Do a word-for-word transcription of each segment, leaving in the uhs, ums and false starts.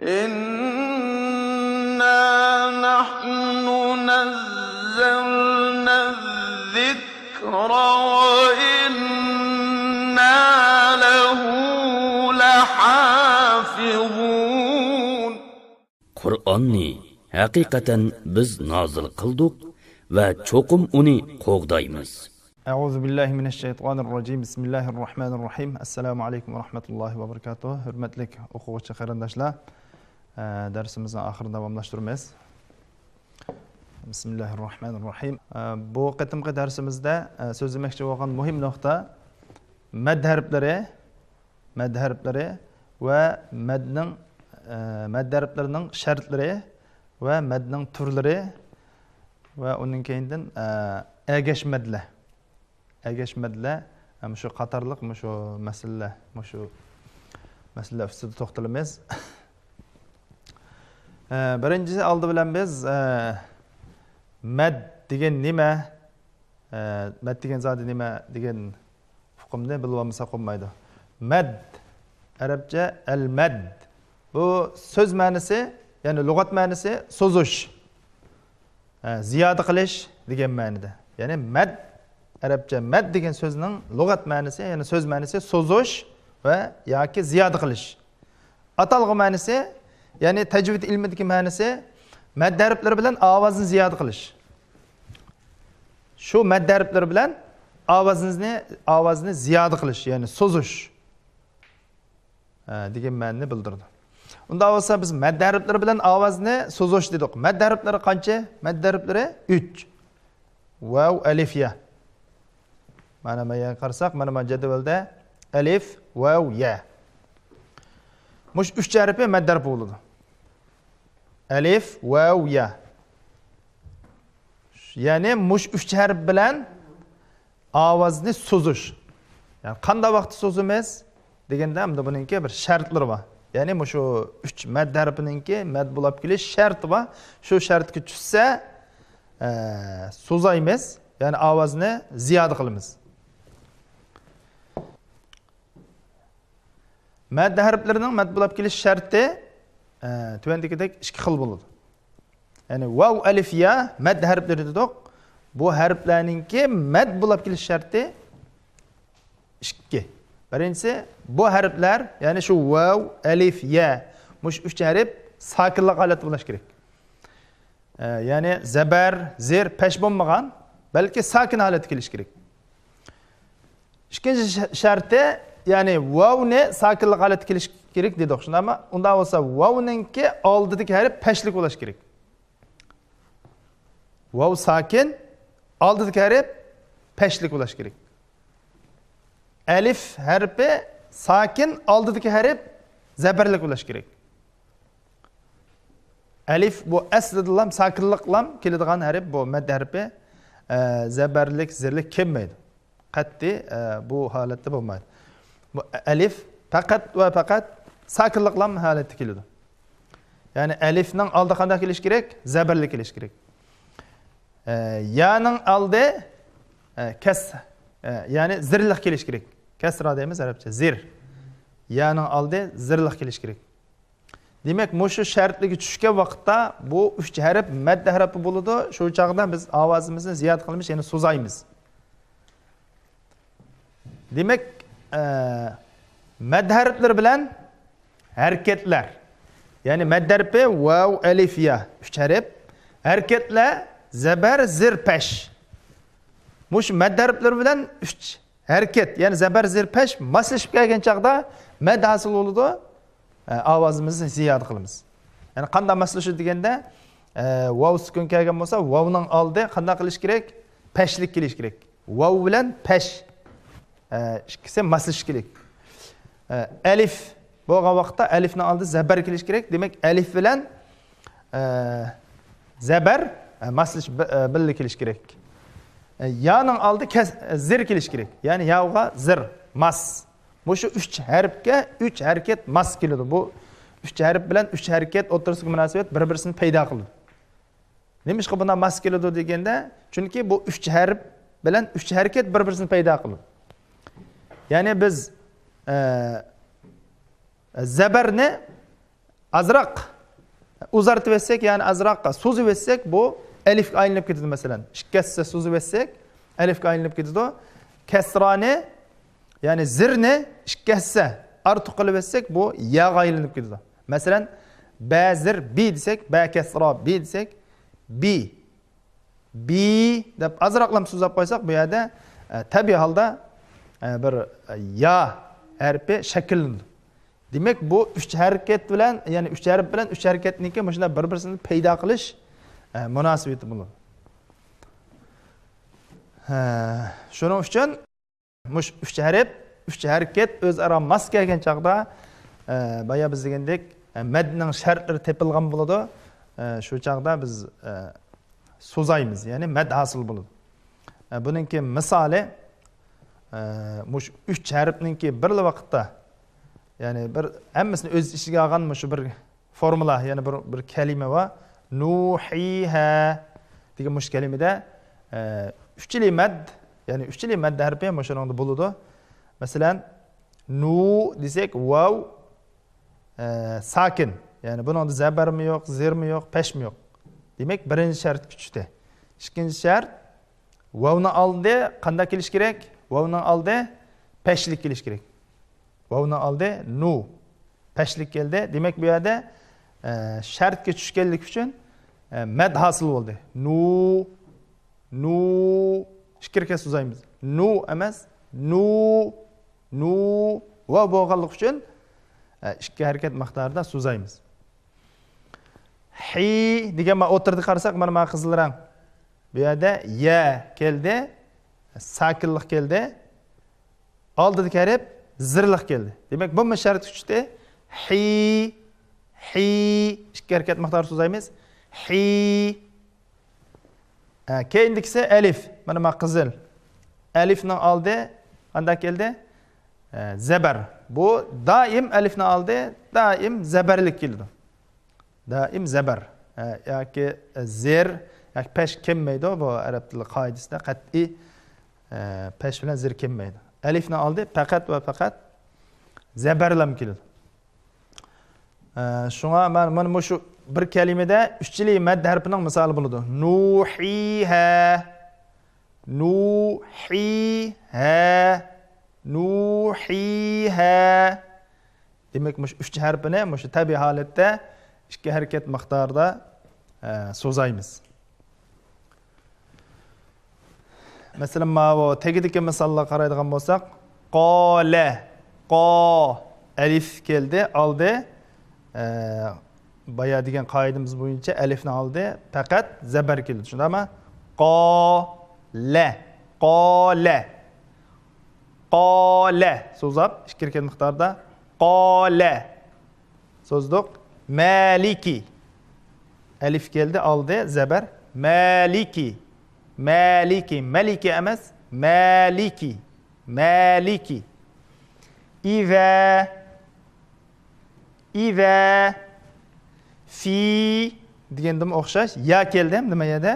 إنا نحن نزلنا الذكر وإنا له لحافظون. قۇرئاننى ھەقىقەتەن بىز نازىل قىلدۇق ۋە چوقۇم ئۇنى قوغدايمىز. أعوذ بالله من الشيطان الرجيم. بسم الله الرحمن الرحيم. السلام عليكم ورحمة الله وبركاته. ھۆرمەتلىك ئوقۇغۇچى قېرىنداشلار، ئە، دەرسىمىزنىڭ ئاخىرىنى داۋاملاشتۇرىمىز. بسم الله الرحمن الرحيم. ئە، بۇ قېتىمقى دەرسىمىزدە، ئە، سۆزلىمەكچى بولغان مۇھىم نۇقتا مەد ھەرپلىرى، مەد ھەرپلىرى ۋە مەدنىڭ، ئە، مەد ھەرپلىرىنىڭ شەرتلىرى ۋە مەدنىڭ تۈرلىرى ۋە ئۇنىڭ كەينىدىن، ئە، ئەگەشمەدلەر. ئەگەشمەدلەر، ئە، مۇشۇ قاتارلىق مۇشۇ مەسىلىلەر، مۇشۇ مەسىلىلەر ئۈستىدە توختىلىمىز. ئە، بىرىنچىسى، ئالدى بىلەن بىز، ئە، مەد دېگەن نېمە؟ ئە، مەد دېگەن زادى نېمە دېگەن ئۇقۇمنى بىلىۋالمىساق بولمايدۇ. مەد، ئەرەبچە ئەل مەد. بۇ سۆز مەنىسى، يەنى لۇغەت مەنىسى سوزۇش، ئە، زىيادە قىلىش دېگەن مەنىدە. يەنى مەد، ئەرەبچە مەد دېگەن سۆزنىڭ لۇغەت مەنىسى، يەنى سۆز مەنىسى سوزۇش ۋە ياكى زىيادە قىلىش. ئاتالغۇ مەنىسى، يەنى تەجۋىد ئىلمىدىكى مەنىسى مەد ھەرپلىرى بىلەن ئاۋازنى زىيادە قىلىش. شۇ مەد ھەرپلىرى بىلەن ئاۋازنى، ئاۋازنى زىيادە قىلىش، يەنى سوزۇش، ئە، دېگەن مەنىنى بىلدۈرىدۇ. ئۇنداق بولسا بىز مەد ھەرپلىرى بىلەن ئاۋازنى سوزۇش دېدۇق. مەد ھەرپلىرى قانچە؟ مەد ھەرپلىرى ئۈچ. ۋاۋ، ئەلىف، يا. مانا مەيەگە قارىساق، مانا، مانا جەدۋەلدە ئەلىف، ۋاۋ، يا. مۇش ئۈچ ھەرپى مەد ھەرپى بولىدۇ. ئەلىف، ۋاۋ، يا. يەنى مۇش ئۈچ ھەرپ بىلەن ئاۋازنى سوزۇش. يەنى قانداق ۋاقىتتا سوزىمىز دېگەندە، ئەمدى بۇنىڭكى بىر شەرتلىرى بار. يەنى مۇشۇ ئۈچ مەد ھەرپىنىڭكى مەد بولاپ كېلىش شەرتى بار. شۇ شەرتكە چۈشسە، ئە، سوزايمىز. يەنى ئاۋازنى زىيادە قىلىمىز. مەد ھەرپلىرىنىڭ مەد بولاپ كېلىش شەرتى، ئە، تۆۋەندىكىدەك ئىككى خىل بولىدۇ. يەنى ۋاۋ، ئەلىف، يا مەد ھەرپلىرى دېدۇق. بۇ ھەرپلەرنىڭكى مەد بولاپ كېلىش شەرتى ئىككى. بىرىنچىسى، بۇ ھەرپلەر، يەنى شۇ ۋاۋ، ئەلىف، يا، مۇشۇ ئۈچ ھەرپ ساكىنلىق ھالەتتە بولۇش كېرەك. ئە، يەنى زەبەر، زېر، پەش بولمىغان، بەلكى ساكىن ھالەتتە كېلىش كېرەك. ئىككىنچى شە-، شەرتى، يەنى ۋاۋنى ساكىنلىق ھالەتتە كېلىش كېرەك دېدۇق، شۇنداقمۇ؟ ئۇنداق بولسا ۋاۋنىڭكى ئالدىدىكى ھەرپ پەشلىك بولۇش كېرەك. ۋاۋ ساكىن، ئالدىدىكى ھەرپ پەشلىك بولۇش كېرەك. ئەلىف ھەرپى ساكىن، ئالدىدىكى ھەرپ زەبەرلىك بولۇش كېرەك. ئەلىف بۇ ئەسلىدىلا ساكىنلىقلا كېلىدىغان ھەرپ، بۇ مەد ھەرپى، ئە، زەبەرلىك، زېرلىك كەلمەيدۇ. قەتئىي، ئە، بۇ ھالەتتە بولمايدۇ. بۇ ئەلىف پەقەت ۋە پەقەت ساكىنلىقلا ھالەتتە كېلىدۇ. يەنى ئەلىفنىڭ ئالدى قانداق كېلىشى كېرەك؟ زەبەرلىك كېلىشى كېرەك. ئە، يانىڭ ئالدى، ئە، كەس-، ئە، يەنى زېرلىك كېلىشى كېرەك. كەسرا دەيمىز ئەرەبچە، زېر. يانىڭ ئالدى زېرلىك كېلىشى كېرەك. دېمەك، مۇشۇ شەرتلىككە چۈشكەن ۋاقىتتا بۇ ئۈچ ھەرپ مەد ھەرپى بولىدۇ. شۇ چاغدا بىز ئاۋازىمىزنى زىيادە قىلىمىز، يەنى سوزايمىز. دېمەك، ئە، مەد ھەرپلىرى بىلەن ھەرىكەتلەر. يەنى مەد ھەرپى ۋاۋ، ئەلىف، يا، ئۈچ ھەرپ. ھەرىكەتلەر زەبەر، زېر، پەش. مۇشۇ مەد ھەرپلىرى بىلەن ئۈچ ھەرىكەت، يەنى زەبەر، زېر، پەش ماسلىشىپ كەلگەن چاغدا مەد ھاسىل بولىدۇ. ئە، ئاۋازىمىزنى زىيادە قىلىمىز. يەنى قانداق ماسلىشىدۇ دېگەندە، ئە، ۋاۋ سۈكۈن كەلگەن بولسا، ۋاۋنىڭ ئالدى قانداق قىلىش كېرەك؟ پەشلىك كېلىش كېرەك. ۋاۋ بىلەن پەش، ئە، ئىككىسى ماسلىشىش كېرەك. ئە، ئەلىف بولغان ۋاقىتتا ئەلىفنىڭ ئالدى زەبەر كېلىش كېرەك. دېمەك، ئەلىف بىلەن، ئە، زەبەر، ئە، ماسلىشىپ بىللە كېلىش كېرەك. ئە، يانىڭ ئالدى كەس-، ئە، زېر كېلىش كېرەك. يەنى ياغا زېر، ماس. مۇشۇ ئۈچ ھەرپكە ئۈچ ھەرىكەت ماس كېلىدۇ. بۇ ئۈچ ھەرپ بىلەن ئۈچ ھەرىكەت ئوتتۇرىسىدىكى مۇناسىۋەت بىر-بىرسىنى پەيدا قىلىدۇ. نېمىشقا بۇنداق ماس كېلىدۇ دېگەندە، چۈنكى بۇ ئۈچ ھەرپ بىلەن ئۈچ ھەرىكەت بىر-بىرسىنى پەيدا قىلىدۇ. يەنى بىز، ئە، زەبەرنى ئازراق ئۇزارتىۋەتسەك، يەنى ئازراق سوزۇۋەتسەك، بۇ ئەلىفكە ئايلىنىپ كېتىدۇ. مەسىلەن، ئىككى ھەسسە سوزۇۋەتسەك، ئەلىفكە ئايلىنىپ كېتىدۇ. كەسرانى، يەنى زىرنى ئىككى ھەسسە ئارتۇق قىلىۋەتسەك، بۇ ياغا ئايلىنىپ كېتىدۇ. مەسىلەن، بەزىر بى دېسەك، بە كەسرا بى دېسەك، بى. بى دەپ ئازراقلام سوزاپ قويساق، بۇ يەردە، ئە، تەبىئىي ھالدا، ئە، بىر، ئە، يا ھەرپى شەكىللىنىدۇ. دېمەك، بۇ ئۈچ ھەرىكەت بىلەن، يەنى ئۈچ ھەرپ بىلەن ئۈچ ھەرىكەتنىڭكى مۇشۇنداق بىر-بىرسىنى پەيدا قىلىش، ئە، مۇناسىۋىتى بولىدۇ. ھە، شۇنىڭ ئۈچۈن مۇشۇ ئۈچ ھەرپ، ئۈچ ھەرىكەت ئۆزئارا ماس كەلگەن چاغدا، ئە، بايا بىز دېگەندەك، ئە، مەدنىڭ شەرتلىرى تېپىلغان بولىدۇ. ئە، شۇ چاغدا بىز، ئە، سوزايمىز، يەنى مەد ھاسىل بولىدۇ. ئە، بۇنىڭكى مىسالى، ئە، مۇشۇ ئۈچ ھەرپنىڭكى بىرلا ۋاقىتتا، يەنى بىر ھەممىسىنى ئۆز ئىچىگە ئالغان مۇشۇ بىر فورمۇلا، يەنى بىر، بىر كەلىمە بار. نۇھىھە دېگەن مۇشۇ كەلىمىدە، ئە، ئۈچىلى مەد، يەنى ئۈچىلى مەد ھەرپى مۇشۇنىڭدا بولىدۇ. مەسىلەن، نۇ دېسەك، ۋاۋ، ئە، ساكىن. يەنى بۇنىڭدا زەبەرمۇ يوق، زېرمۇ يوق، پەشمۇ يوق. دېمەك، بىرىنچى شەرتكە چۈشتى. ئىككىنچى شەرت، ۋاۋنىڭ ئالدى قانداق كېلىشى كېرەك؟ ۋاۋنىڭ ئالدى پەشلىك كېلىشى كېرەك. ۋاۋنىڭ ئالدى نۇ. پەشلىك كەلدى. دېمەك، بۇ يەردە، ئە، شەرتكە چۈشكەنلىكى ئۈچۈن، ئە، مەد ھاسىل بولدى. نۇ، نۇ. ئىككى ھەرىكەت سوزايمىز. نۇ ئەمەس، نۇ، نۇ. ۋاۋ بولغانلىقى ئۈچۈن، ئە، ئىككى ھەرىكەت مىقدارىدا سوزايمىز. ھى دېگەن، مانا ئوتتۇرىدا قارىساق، مانا، مانا قىزىل رەڭ. بۇ يەردە يە كەلدى، ساكىنلىق كەلدى. ئالدىدىكى ھەرپ زىرلىق كەلدى. دېمەك، بۇمۇ شەرتكە چۈشتى. ھى، ھى. ئىككى ھەرىكەت مىقدارى سوزايمىز. ھى. ھە، كەينىدىكىسى ئەلىف. مانا، مانا قىزىل. ئەلىفنىڭ ئالدى قانداق كەلدى؟ ھە، زەبەر. بۇ دائىم ئەلىفنىڭ ئالدى دائىم زەبەرلىك كېلىدۇ. دائىم زەبەر. ھە، ياكى زېر، ياكى پەش كەلمەيدۇ. بۇ ئەرەب تىلى قائىدىسىدە قەتئىي، ھە، پەش بىلەن زېر كەلمەيدۇ. ئەلىفنىڭ ئالدى پەقەت ۋە پەقەت زەبەرلەم كېلىدۇ. ئە، شۇڭا مەن، مانا مۇشۇ بىر كەلىمىدە ئۈچىلى مەد ھەرپىنىڭ مىسالى بولىدۇ. نۇھىھە، نۇھىھە، نۇھىھە. دېمەك، مۇشۇ ئۈچ ھەرپىنى مۇشۇ تەبىئىي ھالەتتە ئىككى ھەرىكەت مىقدارىدا، ئە، سوزايمىز. مەسىلەن، ماۋۇ تېگىدىكى مىساللارغا قارايدىغان بولساق، قالە، قا، ئەلىف كەلدى، ئالدى. ئە، بايا دېگەن قائىدىمىز بويىچە ئەلىفنى ئالدى پەقەت زەبەر كېلىدۇ. شۇنداقمۇ؟ قالە، قالە، قالە. سوزاپ، ئىككى ھەرىكەت مىقدارىدا. قالە. سوزدۇق. مالىكى. ئەلىف كەلدى، ئالدى زەبەر. مالىكى. مالىكى. مەلىكى ئەمەس. مالىكى. مالىكى. ئىزا. ئىزا. في دېگەندىمۇ ئوخشاش. يا كەلدى، نېمە يەردە؟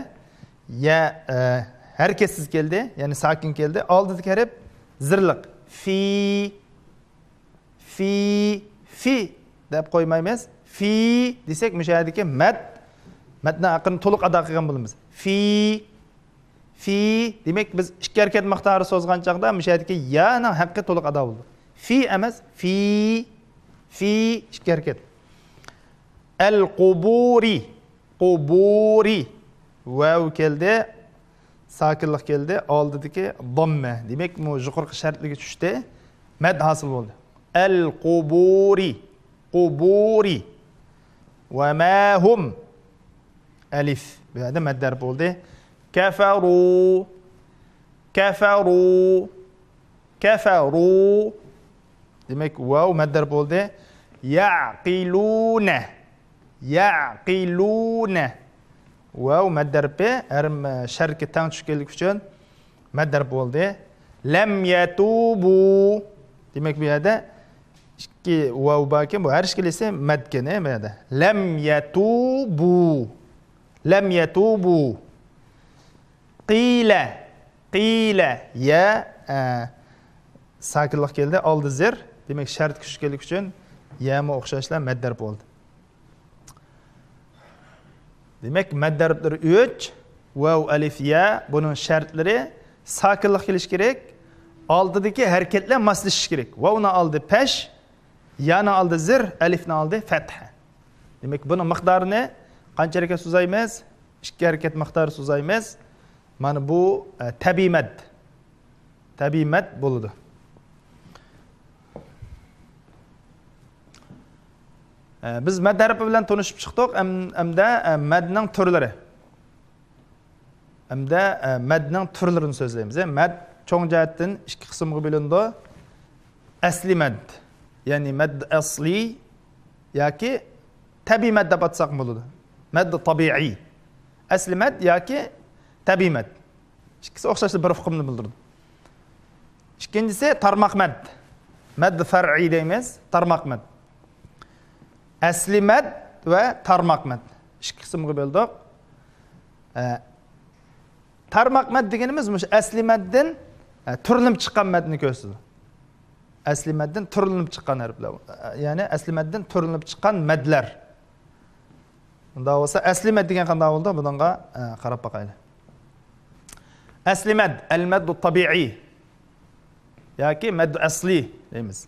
يا، ئە، ھەرىكەتسىز كەلدى، يەنى ساكىن كەلدى. ئالدىدىكى ھەرپ زىرلىق. في. في، في دەپ قويمايمىز. في دېسەك، مۇشۇ يەردىكى مەد، مەدنىڭ ھەققىنى تولۇق ئادا قىلغان بولىمىز. في، في. دېمەك، بىز ئىككى ھەرىكەت مىقدارى سوزغان چاغدا مۇشۇ يەردىكى يانىڭ ھەققى تولۇق ئادا بولىدۇ. في ئەمەس، في، في، ئىككى ھەرىكەت. القبور. قۇبۇرى. ۋاۋ كەلدى، ساكىنلىق كەلدى، ئالدىدىكى داممە. دېمەك، بۇ يۇقىرىقى شەرتلىككە چۈشتى. مەد ھاسىل بولدى. القبور. قبور. وما هم. ئەلىف. بۇ يەردە مەد ھەرپ بولدى. كفروا. كفروا. كفروا. دېمەك، ۋاۋ مەد ھەرپ بولدى. يعقلون. يعقلون. ۋاۋ مەد ھەرپى ھەر شەرتكە تەڭ چۈشكەنلىكى ئۈچۈن مەد ھەرپ بولدى. لم يتوبوا. دېمەك، بۇ يەردە ئىككى ۋاۋ باركەن، بۇ ھەر ئىككىلىسى مەدكەن، ئە، بۇ يەردە. لم يتوبوا. لم يتوبوا. قيل. قىلە، يە، ئە، ساكىنلىق كەلدى، ئالدى زېر. دېمەك، شەرتكە چۈشكەنلىكى ئۈچۈن يەمۇ ئوخشاشلا مەد ھەرپ بولدى. دېمەك، مەد ھەرپلىرى ئۈچ، ۋاۋ، ئەلىف، يا، بۇنىڭ شەرتلىرى ساكىنلىق كېلىشى كېرەك، ئالدىدىكى ھەرىكەتلەر ماسلىشىشى كېرەك. ۋاۋنىڭ ئالدى پەش، يانىڭ ئالدى زىر، ئەلىفنىڭ ئالدى فەتھە. دېمەك، بۇنىڭ مىقدارىنى قانچە ھەرىكەت سوزايمىز؟ ئىككى ھەرىكەت مىقدارى سوزايمىز. مانا بۇ، ئە، تەبىئىي مەد. تەبىئىي مەد بولىدۇ. ئە، بىز مەد ھەرپى بىلەن تونۇشۇپ چىقتۇق. ئەم-، ئەمدى، ئە، مەدنىڭ تۈرلىرى. ئەمدى، ئە، مەدنىڭ تۈرلىرىنى سۆزلەيمىز. مەد چوڭ جەھەتتىن ئىككى قىسىمغا بۆلۈنىدۇ. ئەسلىي مەد، يەنى مەد ئەسلىي ياكى تەبىئىي مەد دەپ ئاتىساق بولىدۇ. مەد تەبىئىي. ئەسلىي مەد ياكى تەبىئىي مەد. ئىككىسى ئوخشاشلا بىر ئۇقۇمنى بىلدۈرىدۇ. ئىككىنچىسى تارماق مەد. مەد فەرئىي دەيمىز، تارماق مەد. ئەسلىي مەد ۋە تارماق مەد. ئىككى قىسىمغا بۆلدۇق. ئە، تارماق مەد دېگىنىمىز مۇشۇ ئەسلىي مەددىن، ئە، تۈرلىنىپ چىققان مەدنى كۆرسىتىدۇ. ئەسلىي مەددىن تۈرلىنىپ چىققان ھەرپلەر. ئە، يەنى ئەسلىي مەددىن تۈرلىنىپ چىققان مەدلەر. ئۇنداق بولسا ئەسلىي مەد دېگەن قانداق بولىدۇ؟ بۇنىڭغا، ئە، قاراپ باقايلى. ئەسلىي مەد، ئەل مەددۇ تەبىئىي ياكى مەددۇ ئەسلىي دەيمىز.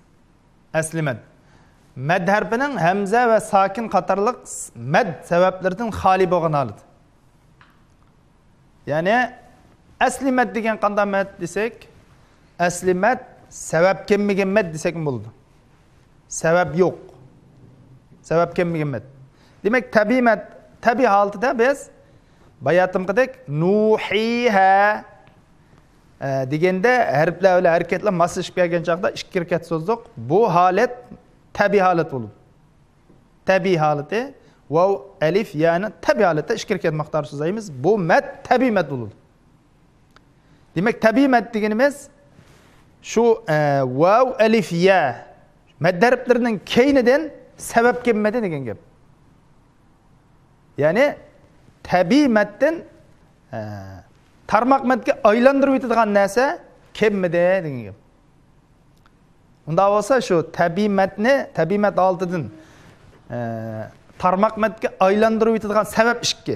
ئەسلىي مەد. مەد ھەرپىنىڭ ھەمزە ۋە ساكىن قاتارلىق مەد سەۋەبلىرىدىن خالىي بولغان ھالىتى. يەنى ئەسلىي مەد دېگەن قانداق مەد دېسەك، ئەسلىي مەد سەۋەب كەلمىگەن مەد دېسەكمۇ بولىدۇ. سەۋەب يوق. سەۋەب كەلمىگەن مەد. دېمەك، تەبىئىي مەد، تەبىئىي ھالىتىدە بىز باياتىنقىدەك نۇھىھە، ئە، دېگەندە ھەرپلەر بىلەن ھەرىكەتلەر ماسلىشىپ كەلگەن چاغدا ئىككى ھەرىكەت سوزدۇق. بۇ ھالەت تەبىئىي ھالەت بولىدۇ. تەبىئىي ھالىتى، ۋاۋ، ئەلىف، يانى تەبىئىي ھالەتتە ئىككى ھەرىكەت مىقدارى سوزايمىز. بۇ مەد تەبىئىي مەد بولىدۇ. دېمەك، تەبىئىي مەد دېگىنىمىز شۇ، ئە، ۋاۋ، ئەلىف، يا مەد ھەرپلىرىنىڭ كەينىدىن سەۋەب كەلمىدى دېگەن گەپ. يەنى تەبىئىي مەددىن، ئە، تارماق مەدگە ئايلاندۇرۇپ يېتىدىغان نەرسە كەلمىدى دېگەن گەپ. ئۇنداق بولسا شۇ تەبىئىي مەدنى، تەبىئىي مەد ھالىتىدىن، ئە، تارماق مەدگە ئايلاندۇرۇپ يېتىدىغان سەۋەب ئىككى.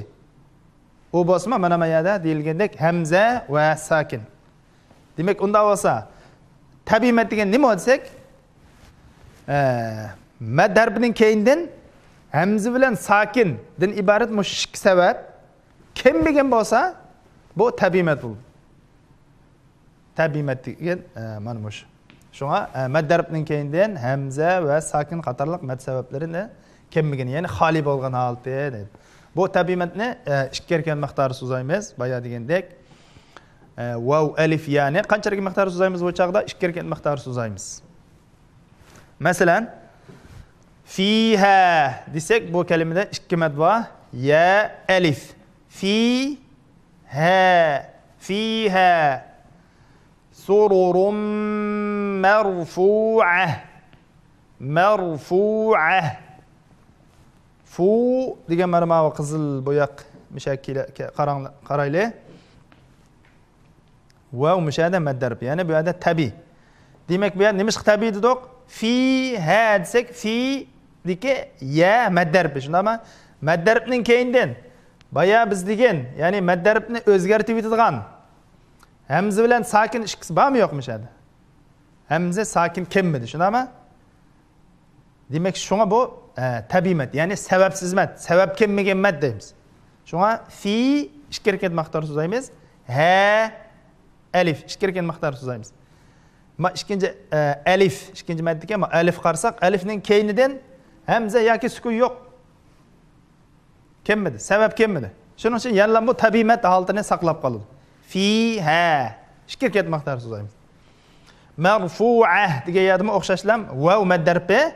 ئۇ بولسىمۇ مانا ما يەردە دېيىلگەندەك ھەمزە ۋە ساكىن. دېمەك، ئۇنداق بولسا تەبىئىي مەد دېگەن نېمە دېسەك، ئە، مەد ھەرپىنىڭ كەينىدىن ھەمزە بىلەن ساكىندىن ئىبارەت مۇشۇ ئىككى سەۋەب كەلمىگەن بولسا، بۇ تەبىئىي مەد بولىدۇ. تەبىئىي مەد دېگەن، ئە، مانا مۇشۇ. شۇڭا، ئە، مەد ھەرپىنىڭ كەينىدىن ھەمزە ۋە ساكىن قاتارلىق مەد سەۋەبلىرىنى كەلمىگەن، يەنى خالىي بولغان ھالىتى دەيدۇ. بۇ تەبىئىي مەدنى، ئە، ئىككى ھەرىكەت مىقدارى سوزايمىز، بايا دېگەندەك. ئە، ۋاۋ، ئەلىف، يانى قانچە ھەرىكەت مىقدارى سوزايمىز بۇ چاغدا؟ ئىككى ھەرىكەت مىقدارى سوزايمىز. مەسىلەن، فىھە دېسەك، بۇ كەلىمىدە ئىككى مەد بار. يە، ئەلىف. فى، ھە، فىھە. سرر مرفوعة. مرفوعة. فۇ دېگەن مانا ماۋۇ قىزىل بوياق مۇشەككىلە، قاراڭ، قارايلى. ۋاۋ مۇشۇ يەردە مەد ھەرپى، يەنى بۇ يەردە تەبىئىي. دېمەك، بۇ يەردە نېمىشقا تەبىئىي دېدۇق؟ فىھە دېسەك، فىدىكى يە مەد ھەرپى، شۇنداقمۇ؟ مەد ھەرپىنىڭ كەينىدىن بايا بىز دېگەن، يەنى مەد ھەرپىنى ئۆزگەرتىۋېتىدىغان ھەمزە بىلەن ساكىن ئىككىسى بارمۇ يوقمۇ شۇ يەردە؟ ھەمزە ساكىن كەلمىدى، شۇنداقمۇ؟ دېمەك، شۇڭا بۇ، ئە، تەبىئىي مەد، يەنى سەۋەبسىز مەد، سەۋەب كەلمىگەن مەد دەيمىز. شۇڭا فى ئىككى ھەرىكەت مىقدارى سوزايمىز، ھە، ئەلىف ئىككى ھەرىكەت مىقدارى سوزايمىز. ما ئىككىنچى، ئە، ئەلىف، ئىككىنچى مەددىكەن، ما ئەلىف قارىساق، ئەلىفنىڭ كەينىدىن ھەمزە ياكى سۈكۈن يوق. كەلمىدى، سەۋەب كەلمىدى. شۇنىڭ ئۈچۈن يەنىلا بۇ تەبىئىي مەد ھالىتىنى ساقلاپ قالىدۇ. فىھە. ئىككى ھەرىكەت مىقدارى سوزايمىز. مەرفۇئە دېگەن يەردىمۇ ئوخشاشلا ۋاۋ مەد ھەرپى.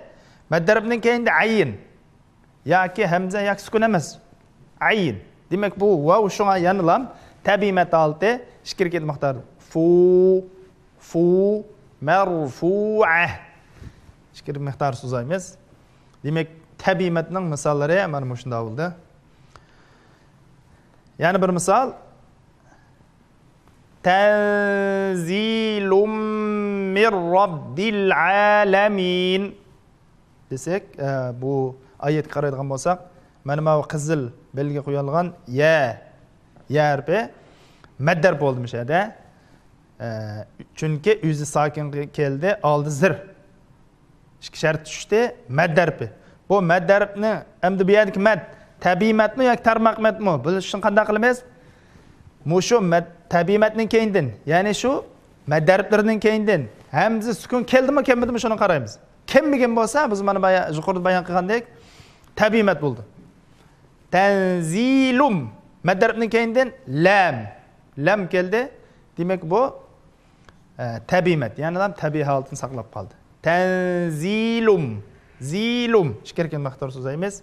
مەد ھەرپىنىڭ كەينىدە ئەين. ياكى ھەمزە ياكى سۈكۈن ئەمەس. ئەين. دېمەك، بۇ ۋاۋ شۇڭا يەنىلا تەبىئىي مەد ھالىتى ئىككى ھەرىكەت مىقدارى. فۇ، فۇ، مەرفۇئە. ئىككى مىقدار سوزايمىز. دېمەك، تەبىئىي مەدنىڭ مىساللىرى مانا مۇشۇنداق بولدى. يەنە بىر مىسال. تەنزىلۇم مىر رەببىل ئالەمىن دېسەك، ئە، بۇ ئايەتكە قارايدىغان بولساق، مانا ماۋۇ قىزىل بەلگە قويۇلغان يە، يە ھەرپى مەد ھەرپى بولدى مۇشۇ يەردە. ئە، چۈنكى ئۆزى ساكىن كەلدى، ئالدى زىر. ئىككى شەرت چۈشتى، مەد ھەرپى. بۇ مەد ھەرپنى، ئەمدى بۇ يەردىكى مەد تەبىئىي مەدمۇ ياكى تارماق مەدمۇ؟ بۇنى قانداق قىلىمىز؟ مۇشۇ مەد، تەبىئىي مەدنىڭ كەينىدىن، يەنى شۇ مەد ھەرپلىرىنىڭ كەينىدىن ھەمزە سۈكۈن كەلدىمۇ، كەلمىدىمۇ، شۇنى قارايمىز. كەلمىگەن بولسا، بىز مانا بايا-، يۇقىرىدا بايان قىلغاندەك، تەبىئىي مەد بولدى. تەنزىلۇم. مەد ھەرپنىڭ كەينىدىن لام. لام كەلدى. دېمەك، بۇ، ئە، تەبىئىي مەد. يەنىلا تەبىئىي ھالىتىنى ساقلاپ قالدى. تەنزىلۇم. زىلۇم. ئىككى ھەرىكەت مىقدارى سوزايمىز.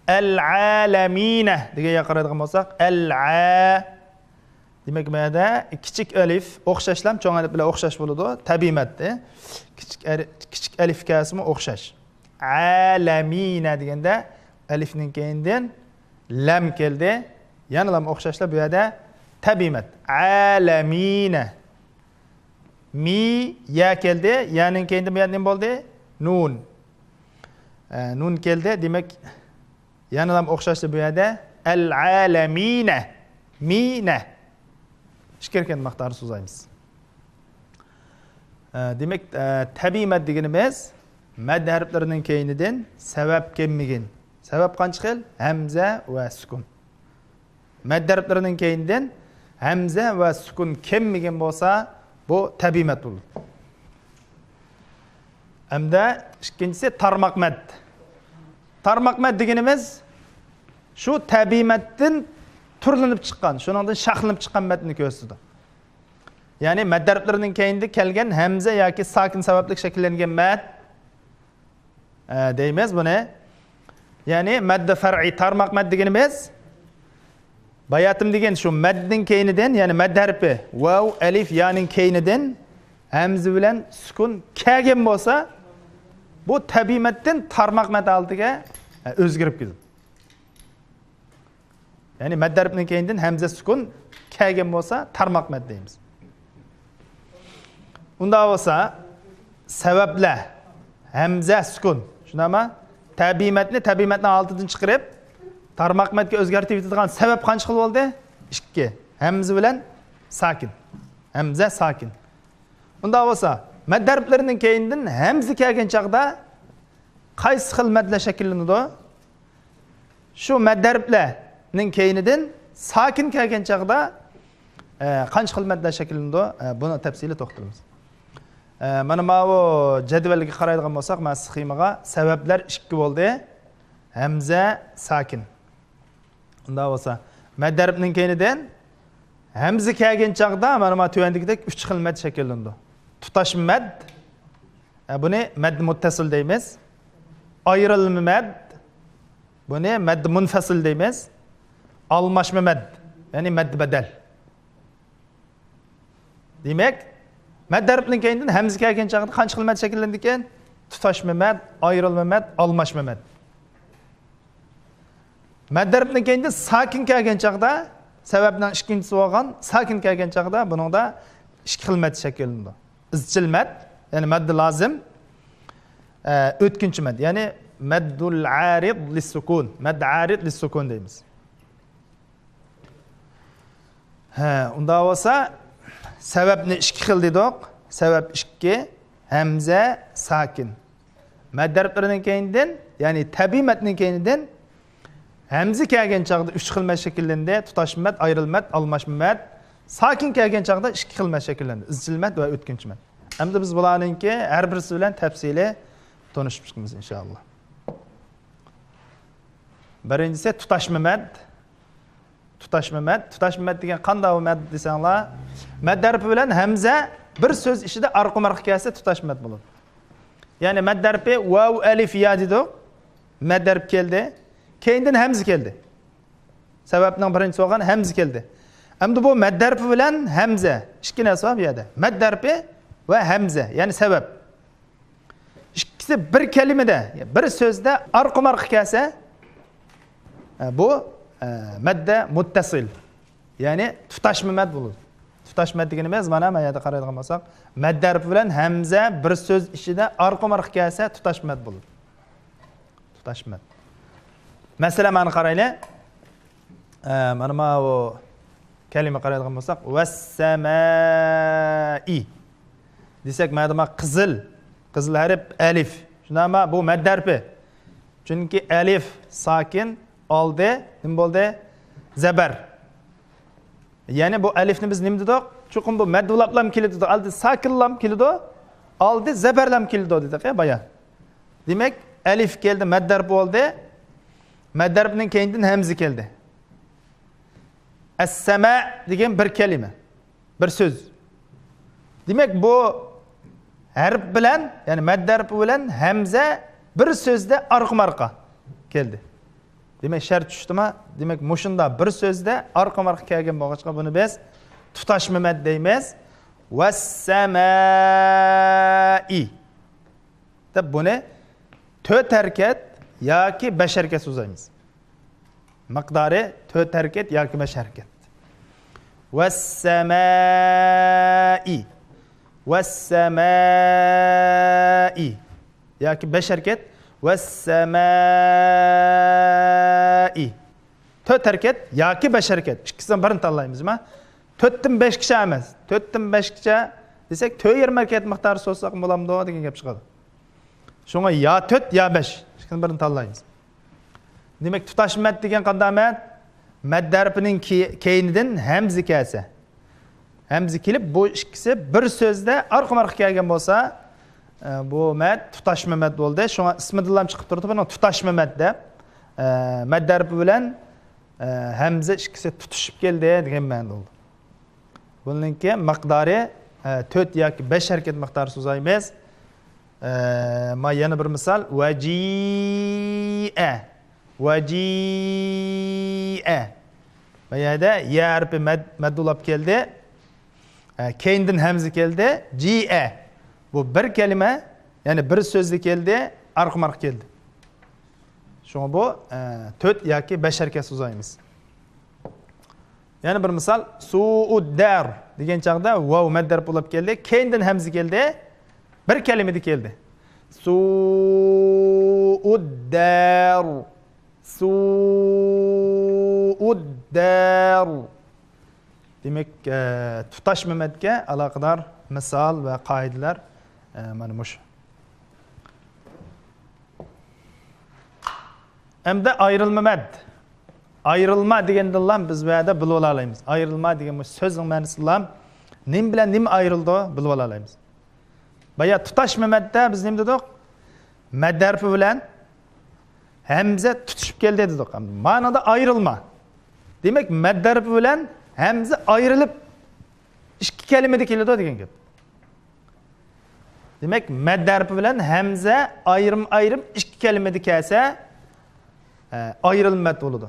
ئەلئالەمىنە دېگەن يەرگە قارايدىغان بولساق، ئەلئا. دېمەك، بۇ يەردە كىچىك ئەلىف ئوخشاشلا چوڭ ئەلىف بىلەن ئوخشاش بولىدۇ. تەبىئىي مەددى. كىچىك ئەر-، كىچىك ئەلىف كەلسىمۇ ئوخشاش. ئالەمىنە دېگەندە ئەلىفنىڭ كەينىدىن لام كەلدى. يەنىلا ئوخشاشلا بۇ يەردە تەبىئىي مەد. ئالەمىنە. مى، يا كەلدى. يانىڭ كەينىدىن بۇ يەردە نېمە بولدى؟ نۇن. ئە، نۇن كەلدى. دېمەك، يەنىلا ئوخشاشلا بۇ يەردە ئەلئالەمىنە. مىنە. ئىككى ھەرىكەت مىقدارى سوزايمىز. ئە، دېمەك، ئە، تەبىئىي مەد دېگىنىمىز مەد ھەرپلىرىنىڭ كەينىدىن سەۋەب كەلمىگەن. سەۋەب قانچە خىل؟ ھەمزە ۋە سۈكۈن. مەد ھەرپلىرىنىڭ كەينىدىن ھەمزە ۋە سۈكۈن كەلمىگەن بولسا، بۇ تەبىئىي مەد بولىدۇ. ھەمدە ئىككىنچىسى تارماق مەد. تارماق مەد دېگىنىمىز شۇ تەبىئىي مەددىن تۈرلىنىپ چىققان، شۇنىڭدىن شاخلىنىپ چىققان مەدنى كۆرسىتىدۇ. يەنى مەد ھەرپلىرىنىڭ كەينىدە كەلگەن ھەمزە ياكى ساكىن سەۋەبلىك شەكىللەنگەن مەد، ئە، دەيمىز بۇنى. يەنى مەددى فەرئىي، تارماق مەد دېگىنىمىز، باياتىم دېگەن شۇ مەدنىڭ كەينىدىن، يەنى مەد ھەرپى، ۋاۋ، ئەلىف، يانىڭ كەينىدىن ھەمزە بىلەن سۈكۈن كەلگەن بولسا، بۇ تەبىئىي مەددىن تارماق مەد ھالىتىگە، ئە، ئۆزگىرىپ كېتىدۇ. يەنى مەد ھەرپنىڭ كەينىدىن ھەمزە سۈكۈن كەلگەن بولسا، تارماق مەد دەيمىز. ئۇنداق بولسا، سەۋەبلەر، ھەمزە سۈكۈن، شۇنداقمۇ؟ تەبىئىي مەدنى تەبىئىي مەدنىڭ ھالىتىدىن چىقىرىپ، تارماق مەدگە ئۆزگەرتىۋېتىدىغان سەۋەب قانچە خىل بولدى؟ ئىككى. ھەمزە بىلەن ساكىن. ھەمزە ساكىن. ئۇنداق بولسا، مەد ھەرپلىرىنىڭ كەينىدىن ھەمزە كەلگەن چاغدا قايسى خىل مەدلەر شەكىللىنىدۇ؟ شۇ مەد ھەرپلەرنىڭ كەينىدىن ساكىن كەلگەن چاغدا، ئە، قانچە خىل مەدلەر شەكىللىنىدۇ؟ ئە، بۇنى تەپسىلىي توختىلىمىز. ئە، مانا ماۋۇ جەدۋەلگە قارايدىغان بولساق، مانا سخېمىغا سەۋەبلەر ئىككى بولدى. ھەمزە، ساكىن. ئۇنداق بولسا، مەد ھەرپنىڭ كەينىدىن ھەمزە كەلگەن چاغدا مانا، مانا تۆۋەندىكىدەك ئۈچ خىل مەد شەكىللىنىدۇ. تۇتاش مەد، ئە، بۇنى مەد مۇتتەسىل دەيمىز. ئايرىلما مەد، بۇنى مەد مۇنفەسىل دەيمىز. ئالماشما مەد، يەنى مەد بەدەل. دېمەك، مەد ھەرپنىڭ كەينىدىن ھەمزە كەلگەن چاغدا قانچە خىل مەد شەكىللىنىدىكەن؟ تۇتاشما مەد، ئايرىلما مەد، ئالماشما مەد. مەد ھەرپنىڭ كەينىدىن ساكىن كەلگەن چاغدا، سەۋەبنىڭ ئىككىنچىسى بولغان ساكىن كەلگەن چاغدا بۇنىڭدا ئىككى خىل مەد شەكىللىنىدۇ. ئىزچىل مەد، يەنى مەددى لازىم، ئە، ئۆتكۈنچى مەد، يەنى مەددۇل ئارىد لىسسۇكۇن، مەد ئارىد لىسسۇكۇن دەيمىز. ھە، ئۇنداق بولسا، سەۋەبنى ئىككى خىل دېدۇق. سەۋەب ئىككى، ھەمزە، ساكىن. مەد ھەرپلىرىنىڭ كەينىدىن، يەنى تەبىئىي مەدنىڭ كەينىدىن ھەمزە كەلگەن چاغدا ئۈچ خىل مەد شەكىللەندى. تۇتاش مەد، ئايرىل مەد، ئالماشما مەد. ساكىن كەلگەن چاغدا ئىككى خىل مەد شەكىللەندى. ئىزچىل مەد ۋە ئۆتكۈنچى مەد. ئەمدى بىز بۇلارنىڭكى ھەر بىرسى بىلەن تەپسىلىي تونۇشۇپ چىقىمىز، ئىنشائاللا. بىرىنچىسى تۇتاشما مەد. تۇتاشما مەد. تۇتاشما مەد دېگەن قانداق مەد دېسەڭلار، مەد ھەرپى بىلەن ھەمزە بىر سۆز ئىچىدە ئارقىمۇ ئارقا كەلسە، تۇتاشما مەد بولىدۇ. يەنى مەد ھەرپى ۋاۋ، ئەلىف، يا دېدۇق. مەد ھەرپ كەلدى. كەينىدىن ھەمزە كەلدى. سەۋەبنىڭ بىرىنچىسى بولغان ھەمزە كەلدى. ئەمدى بۇ مەد ھەرپى بىلەن ھەمزە، ئىككى نەرسە بار بۇ يەردە. مەد ھەرپى ۋە ھەمزە، يەنى سەۋەب. ئىككىسى بىر كەلىمىدە، بىر سۆزدە ئارقىمۇ ئارقا كەلسە، ئە، بۇ، ئە، مەددە مۇتتەسىل. يەنى تۇتاشما مەد بولىدۇ. تۇتاشما مەد دېگىنىمىز، مانا، مانا يەردە قارايدىغان بولساق، مەد ھەرپى بىلەن ھەمزە بىر سۆز ئىچىدە ئارقىمۇ ئارقا كەلسە، تۇتاشما مەد بولىدۇ. تۇتاشما مەد. مەسىلەن، مانا قارايلى. ئە، مانا ماۋۇ كەلىمە قارايدىغان بولساق، ۋەسسەمائى دېسەك، مانا قىزىل، قىزىل ھەرپ ئەلىف. شۇنداقمۇ؟ بۇ مەد ھەرپى. چۈنكى ئەلىف ساكىن، ئالدى نېمە بولدى؟ زەبەر. يەنى بۇ ئەلىفنى بىز نېمە دېدۇق؟ چوقۇم بۇ مەد بولۇپلام كېلىدۇ، ئالدى ساكىنلام كېلىدۇ، ئالدى زەبەرلەم كېلىدۇ دېدۇق يا بايا. دېمەك، ئەلىف كەلدى، مەد ھەرپ بولدى. مەد ھەرپنىڭ كەينىدىن ھەمزە كەلدى. ئەسسەمە دېگەن بىر كەلىمە، بىر سۆز. دېمەك، بۇ ھەرپ بىلەن، يەنى مەد ھەرپى بىلەن ھەمزە بىر سۆزدە ئارقىمۇ ئارقا كەلدى. دېمەك، شەرت چۈشتىما؟ دېمەك، مۇشۇنداق بىر سۆزدە ئارقىمۇ ئارقا كەلگەن بولغاچقا، بۇنى بىز تۇتاشما مەد دەيمىز. ۋەسسەمائى دەپ بۇنى تۆت ھەرىكەت ياكى بەش ھەرىكەت سوزايمىز. مىقدارى تۆت ھەرىكەت ياكى بەش ھەرىكەت. ۋەسسەمائى. ۋەسسەمائى. ياكى بەش ھەرىكەت. ۋەسسەمائى. تۆت ھەرىكەت ياكى بەش ھەرىكەت. ئىككىسىدىن بىرىنى تاللايمىز. ما؟ تۆتتىن بەشكىچە ئەمەس. تۆتتىن بەشكىچە دېسەك، تۆت يېرىم ھەرىكەت مىقدارى سوزساق بولامدۇ دېگەن گەپ چىقىدۇ. شۇڭا يا تۆت، يا بەش. ئىككىسىدىن بىرىنى تاللايمىز. دېمەك، تۇتاشما مەد دېگەن قانداق مەد؟ مەد ھەرپىنىڭ كېي-، كەينىدىن ھەمزە كەلسە. ھەمزە كېلىپ، بۇ ئىككىسى بىر سۆزدە ئارقىمۇ ئارقا كەلگەن بولسا، ئە، بۇ مەد تۇتاشما مەد بولدى. شۇڭا ئىسمىدىنلا چىقىپ تۇرىدۇ، بۇنىڭ تۇتاشما مەد دەپ. ئە، مەد ھەرپى بىلەن، ئە، ھەمزە ئىككىسى تۇتىشىپ كەلدى دېگەن مەنىدە بولدى. بۇنىڭكى مىقدارى، ئە، تۆت ياكى بەش ھەرىكەت مىقدارى سوزايمىز. ئە، ما يەنە بىر مىسال. ۋەجىئە. ۋەجىئە. بۇ يەردە يە ھەرپى مەد-، مەد بولاپ كەلدى. ئە، كەينىدىن ھەمزە كەلدى. جىئە. بۇ بىر كەلىمە، يەنى بىر سۆزدە كەلدى، ئارقىمۇ ئارقا كەلدى. شۇڭا بۇ، ئە، تۆت ياكى بەش ھەرىكەت سوزايمىز. يەنە بىر مىسال، سۇئۇددار دېگەن چاغدا ۋاۋ مەد ھەرپ بولاپ كەلدى، كەينىدىن ھەمزە كەلدى، بىر كەلىمىدە كەلدى. سۇئۇددار، سۇئۇددار. دېمەك، ئە، تۇتاشما مەدكە ئالاقىدار مىسال ۋە قائىدىلەر، ئە، مانا مۇشۇ. ئەمدى ئايرىلما مەد. ئايرىلما دېگەندىنلا بىز بۇ يەردە بىلىۋالالايمىز. ئايرىلما دېگەن بۇ سۆزنىڭ مەنىسىلا نېمە بىلەن نېمە ئايرىلىدۇ، بىلىۋالالايمىز. بايا تۇتاشما مەددە بىز نېمە دېدۇق؟ مەد ھەرپى بىلەن ھەمزە تۇتىشىپ كەلدى دېدۇق. مانىدا ئايرىلما. دېمەك، مەد ھەرپى بىلەن ھەمزە ئايرىلىپ ئىككى كەلىمىدە كېلىدۇ دېگەن گەپ. دېمەك، مەد ھەرپى بىلەن ھەمزە ئايرىم-ئايرىم ئىككى كەلىمىدە كەلسە، ئە، ئايرىلما مەد بولىدۇ.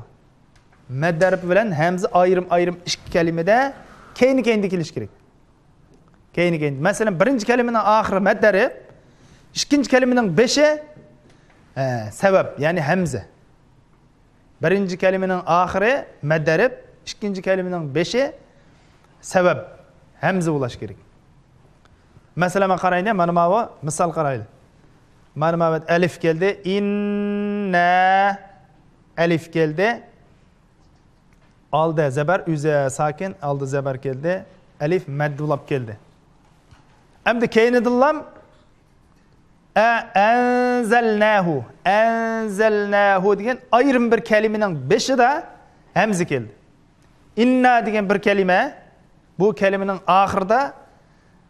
مەد ھەرپى بىلەن ھەمزە ئايرىم-ئايرىم ئىككى كەلىمىدە كەينى-كەينىدە كېلىشى كېرەك. كەينى-كەينىدە. مەسىلەن، بىرىنچى كەلىمىنىڭ ئاخىرى مەد ھەرپ، ئىككىنچى كەلىمىنىڭ بېشى، ئە، سەۋەب، يەنى ھەمزە. بىرىنچى كەلىمىنىڭ ئاخىرى مەد ھەرپ، ئىككىنچى كەلىمىنىڭ بېشى سەۋەب، ھەمزە بولۇش كېرەك. مەسىلەن، مانا قارايلى، مانا ماۋۇ مىسال قارايلى. مانا ماۋۇ ئەلىف كەلدى، ئىننە، ئەلىف كەلدى. ئالدى زەبەر، ئۆزى ساكىن، ئالدى زەبەر كەلدى. ئەلىف مەد بولاپ كەلدى. ئەمدى كەينىدىنلام ئە-، ئەنزەلناھۇ، ئەنزەلناھۇ دېگەن ئايرىم بىر كەلىمىنىڭ بېشىدا ھەمزە كەلدى. ئىننا دېگەن بىر كەلىمە، بۇ كەلىمىنىڭ ئاخىرىدا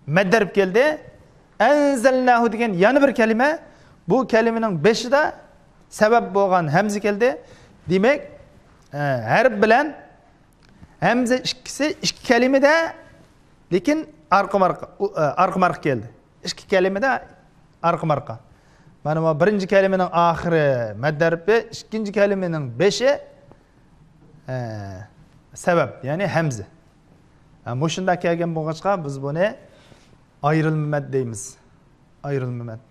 مەد ھەرپ كەلدى. ئەنزەلناھۇ دېگەن يەنە بىر كەلىمە، بۇ كەلىمىنىڭ بېشىدا سەۋەب بولغان ھەمزە كەلدى. دېمەك، ئە، ھەرپ بىلەن ھەمزە ئىككىسى ئىككى كەلىمىدە، لېكىن ئارقىمۇ ئارقا، ئۇ، ئە، ئارقىمۇ ئارقا كەلدى. ئىككى كەلىمىدە ئارقىمۇ ئارقا. مانا بۇ بىرىنچى كەلىمىنىڭ ئاخىرى مەد ھەرپى، ئىككىنچى كەلىمىنىڭ بېشى، ئە، سەۋەب، يەنى ھەمزە. ھە، مۇشۇنداق كەلگەن بولغاچقا، بىز بۇنى ئايرىلما مەد دەيمىز. ئايرىلما مەد.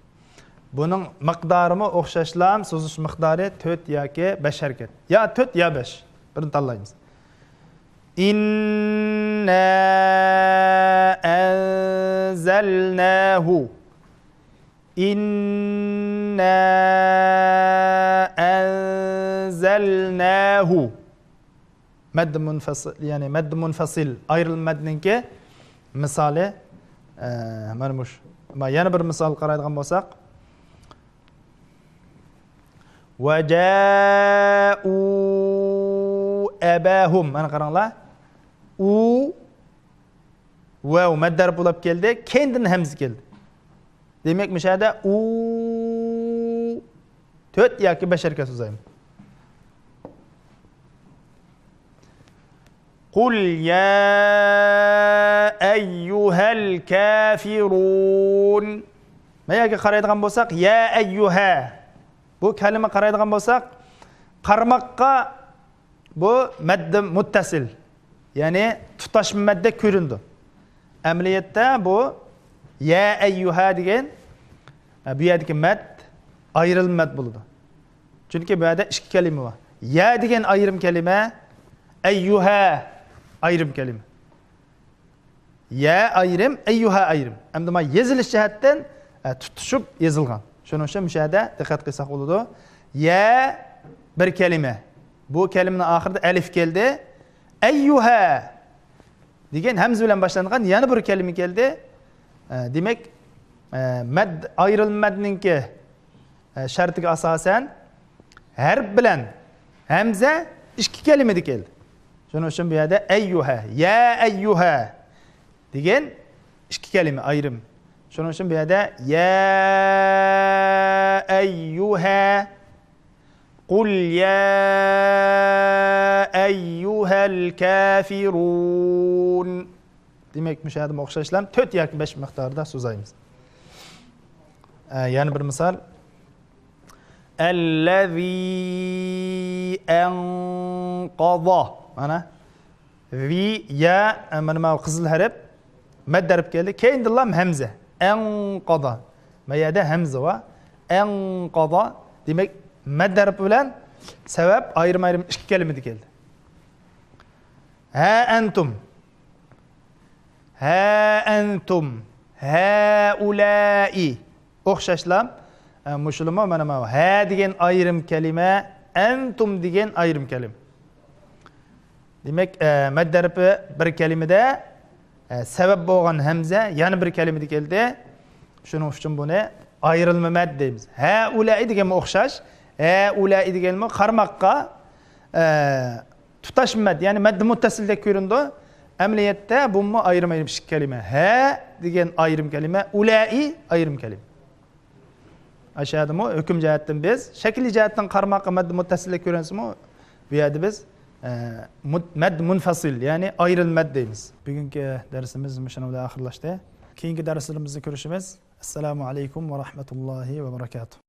بۇنىڭ مىقدارىمۇ ئوخشاشلا، سوزۇش مىقدارى تۆت ياكى بەش ھەرىكەت. يا تۆت، يا بەش. بىرنى تاللايمىز. إنا أنزلناه. إنا أنزلناه. ئەھۇ. مەددى مۇنفەسىل، يەنى مەددى مۇنفەسىل، ئايرىلما مەدنىڭكى مىسالى، ئە، مانا مۇشۇ. ما-، يەنە بىر مىسال قارايدىغان بولساق، ۋەجائۇ ئەباھۇم. مانا قاراڭلار. ئۇ ۋاۋ مەد ھەرپى بولۇپ كەلدى، كەينىدىن ھەمزە كەلدى. دېمەك، مۇشۇ يەردە ئۇ تۆت ياكى بەش ھەرىكەت سوزايمەن. قۇل يا ئەييۇھەل كافىرۇن. ما يەرگە قارايدىغان بولساق، يا ئەييۇھە. بۇ كەلىمە قارايدىغان بولساق، قارىماققا بۇ مەددى مۇتتەسىل، يەنى تۇتاشما مەددە كۆرۈنىدۇ. ئەمەلىيەتتە بۇ يا ئەييۇھا دېگەن، بۇ يەردىكى مەد ئايرىلما مەد بولىدۇ. چۈنكى بۇ يەردە ئىككى كەلىمە بار. يا دېگەن ئايرىم كەلىمە، ئەييۇھا ئايرىم كەلىمە. يا ئايرىم، ئەييۇھا ئايرىم. ئەمدى مانا يېزىلىش جەھەتتىن، ئە، تۇتۇشۇپ يېزىلغان. شۇنىڭ ئۈچۈن مۇشۇ يەردە دىققەت قىلساق بولىدۇ. يا بىر كەلىمە. بۇ كەلىمىنىڭ ئاخىرىدا ئەلىف كەلدى. ئەييۇھا دېگەن ھەمزە بىلەن باشلانغان يەنە بىر كەلىمە كەلدى. ئە، دېمەك، ئە، مەد، ئايرىلما مەدنىڭكى ئە، شەرتىگە ئاساسەن، ھەرپ بىلەن ھەمزە ئىككى كەلىمىدە كەلدى. شۇنىڭ ئۈچۈن بۇ يەردە ئەييۇھە، يا ئەييۇھە دېگەن ئىككى كەلىمە ئايرىم. شۇنىڭ ئۈچۈن بۇ يەردە يا ئەييۇھە، قۇل يا ئەييۇھەل كافىرۇن دېمەك، مۇشۇ يەردىمۇ ئوخشاشلا تۆت ياكى بەش مىقداردا سوزايمىز. ئە، يەنە بىر مىسال. ئەللەزى ئەنقەزە. مانا، ۋى، يا، ئە، مانا، مانا قىزىل ھەرپ، مەد ھەرپ كەلدى. كەينىدىنلا ھەمزە. ئەنقەزە. ما يەردە ھەمزە بار. ئەنقەزە. دېمەك، مەد ھەرپى بىلەن سەۋەب ئايرىم-ئايرىم ئىككى كەلىمىدە كەلدى. ھە ئەنتۇم. ھە ئەنتۇم، ھەئۇلائى. ئوخشاشلا، ئە، مۇشۇلىمۇ مانا، مانا ھە دېگەن ئايرىم كەلىمە، ئەنتۇم دېگەن ئايرىم كەلىمە. دېمەك، ئە، مەد ھەرپى بىر كەلىمىدە، ئە، سەۋەب بولغان ھەمزە يەنە بىر كەلىمىدە كەلدى. شۇنىڭ ئۈچۈن بۇنى ئايرىلما مەد دەيمىز. ھەئۇلائى دېگەنمۇ ئوخشاش. ھەئۇلائى دېگەنمۇ قارىماققا، ئە، تۇتاشما مەد، يەنى مەددى مۇتتەسىلدەك كۆرۈنىدۇ. ئەمەلىيەتتە بۇمۇ ئايرىم-ئايرىم ئىككى كەلىمە. ھە دېگەن ئايرىم كەلىمە، ئۇلائى ئايرىم كەلىمە. ئاشۇ يەردىمۇ ھۆكۈم جەھەتتىن بىز، شەكلىي جەھەتتىن قارىماققا مەددى مۇتتەسىلدەك كۆرۈنسىمۇ، بۇ يەردە بىز، ئە، مۇت-، مەد مۇنفەسىل، يەنى ئايرىلما مەد دەيمىز. بۈگۈنكى دەرسىمىز مۇشۇنىڭ بىلەن ئاخىرلاشتى. كېيىنكى دەرسلىرىمىزدە كۆرۈشىمىز. ئەسسالامۇ ئەلەيكۇم ۋە رەھمەتۇللاھى ۋە بەرەكاتۇھ.